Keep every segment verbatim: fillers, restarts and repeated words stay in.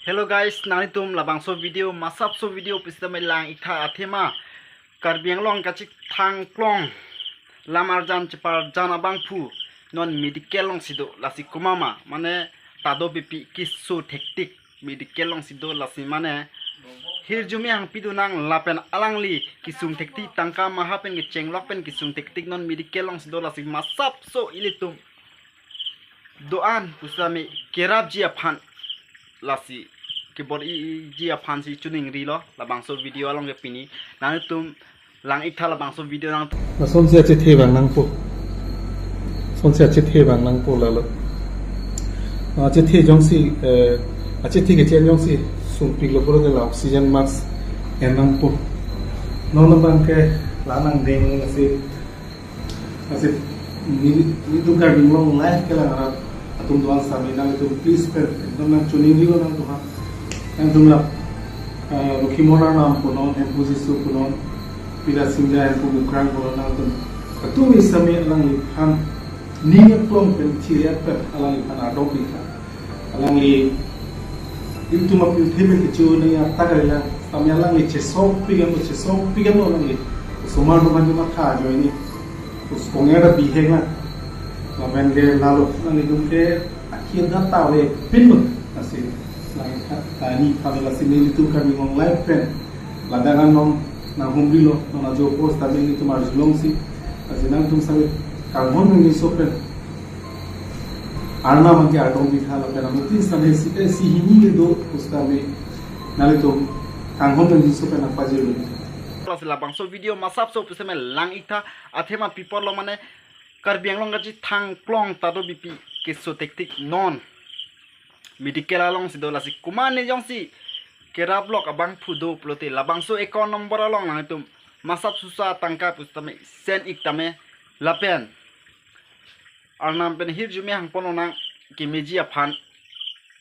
Hello guys, nanglitum labangso video, masapso video pusitame lang-iktha, athema Karbi Anglong kachethang plong lam arjan cheparjan abangphu non medical alongsi do, lasi komat ma, mane ta do bipi keso thektik medical alongsi do, lasi mane hirjume hangpidun nang lapen alangli kesung thektik, tangka maha pen kechenglok pen kesung thektik, non medical alongsi do, lasi masapso ilitum do-an pusitame kerapji aphan, lasi kebor-iji aphansi choningrilo labangso video along ke pini. Nanglitum lang-iktha labangso video nang. Lasonsi achethe abang nangpo. Lasonsi achethe abang nangpo lalo. Achethe jongsi, eh, achethe kechen jongsi sungpiklo pulote la oxygen mask en nangpo. Non abangke la nangdeng lasi, lasi neli, nelitum Karbi Anglong live kelang arat atum do-an sitame nanglitum please pen ekdom nangchoningrilo nangtumphan. Nangtum la, eh, Lokhimon Arnam punon, Hemphu Jisu punon, Pila Singja Hemphu Mukrang punon, nangtum katu sitame alangliphan ning aklong pen thiri-at pen alangliphan ardom pitha. Alangli ilitum apirthe pen kecho nangji atak kalilang, sitame alangli chesokpik anlo, chesokpik anlo alangli. Osomar atum aphan matha ajoine, oskong era bihek na. Lapen ke lalo nanglitum ke akhir data ave pinlo, lasi lang-iktha, ta ni kami lasi nelitum Karbi Anglong live pen ladak an non nanghumrilo, non ajo post ta nelitum arjulongsi, lasi nangtum sitame kanghon nangjiso pen Arnam abangke ardom pitha lapen amutin sitame isi, isi hini kedo pusitame nanglitum kanghon nangjiso pen nangpajirlo. Lasi labangso video masapso pusitame lang-iktha, athema pi apotlo mane Karbi Anglong kachethang plong ta do bipi keso thektik non medical alongsi do, lasi komatne jongsi keraplok abangphu do pulote labangso account number along nanglitum masap susa tangka pusitame send-ik tame lapen Arnam pen hirjume hangpon nang kemeji aphan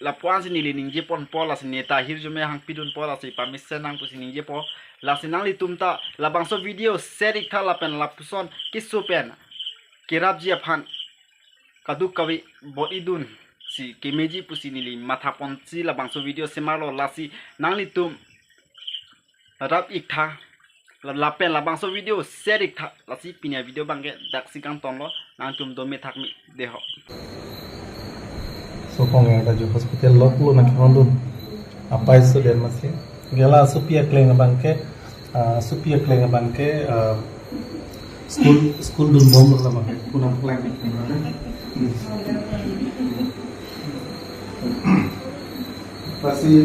lapu-ansi neli ningjeponpo, lasi neta hirjume hangpidunpo, lasi permission nang pusi ningjepo. Lasi nanglitum ta labangso video share-iktha lapen lapuson keso pen kerapji aphan kadokave bor-idunsi kemeji pusi neli mathaponsi labangso video semarlo, lasi nanglitum rap-iktha, la-, lapen labangso video share-iktha, lasi pini avideo abangke daksi kangtonlo, nangtum dome thakmi deho. So kong yang taju hospital lo pulo nangkehondun. Apai student masih. Gela asopi akleng abangke, ah, asopi akleng abangke, ah, school, school dunbomlo abangke, punam kleng. Pasi